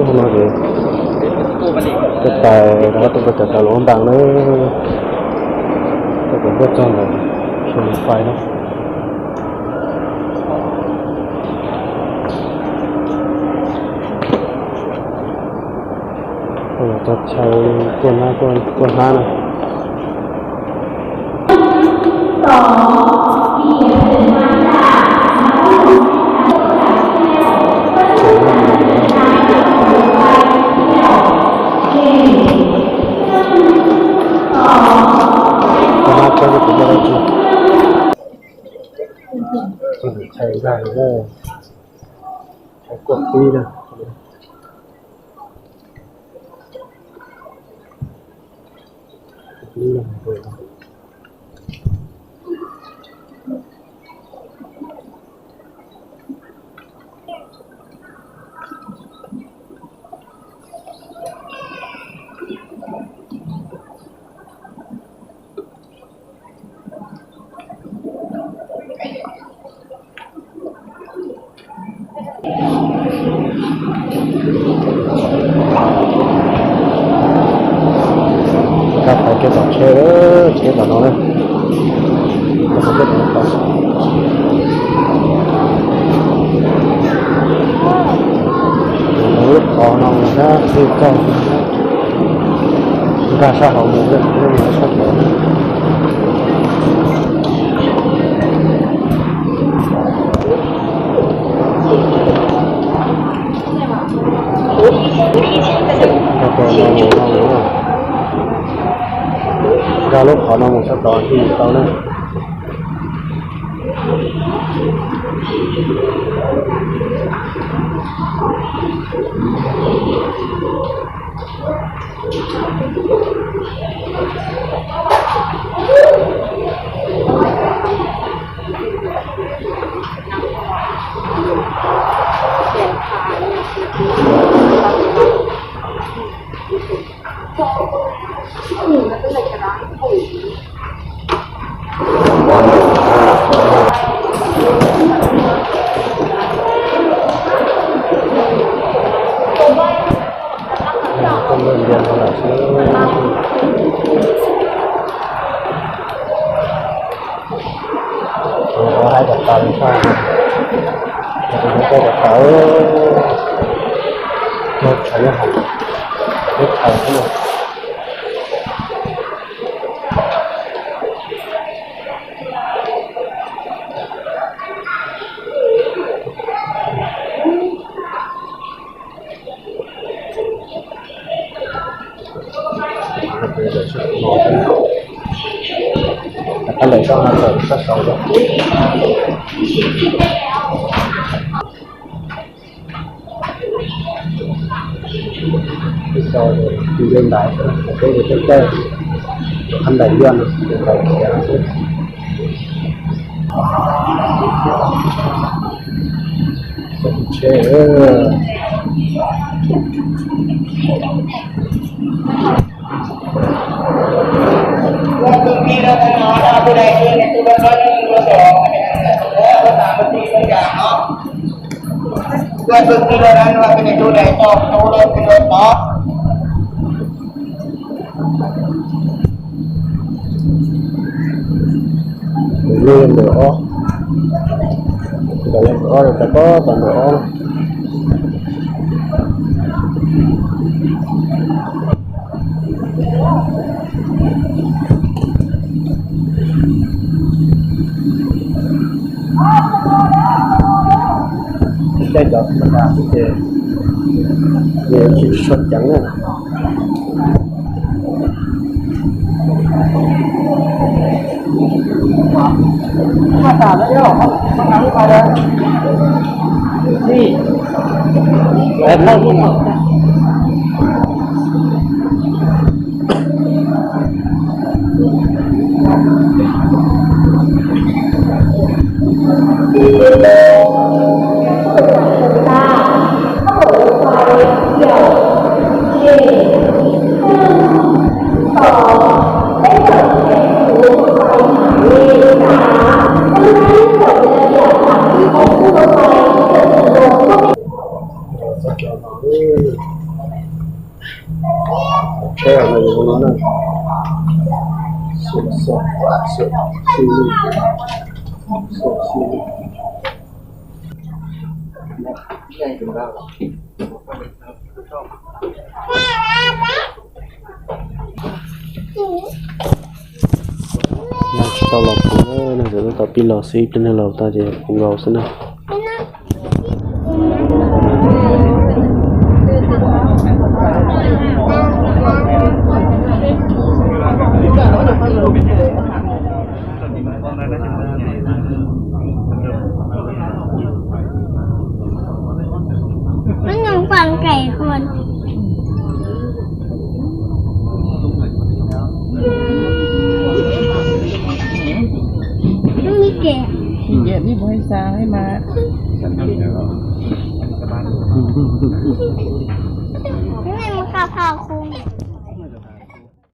No ces tej tais rov qab tuaj kawm tawm los ua npas na, tuaj kawm npuaj txog ntawm Xyooj Fais na. Txog chaw tuaj hnab, tuaj hnab na. Thaiv zaj, thaiv kuaj pib na. Rau qhov kev tom tsheb, tsheb tom no na. Rau qhov kev tom no, lub qhov no mus sab twg txog, nkag sab hauv mus, lub no sab tod. Nkag no mus, nkag lub qhov no mus sab tod thiaj mus tau na. Ua haib kom tau li tau, ua haib kom tau, muaj chaw nyob hauv, muaj chaw xwb. Rov qab lawm sab no, sab saud. Tus yau ntais, peb tus teb chaws, tus qhab ntais liaj no, tus ntais khiav no xwb. Tsheb. Tus lej ntawm ob, tus lej ntawm ob, tus tab tom ntawm ob. Caij cov mas tas xwb ces nws tsis tshua ceev na. Nag tsis tau los puv na, nag txawm tab tom pib los xwb, ib pliag nag los tag ces puv nkaus xwb na. Nó ngon quá, ăn kẻ hơn. Nó mới kẻ. Kẻ đi bơi xa ấy mà. Cái này mà cà phao không?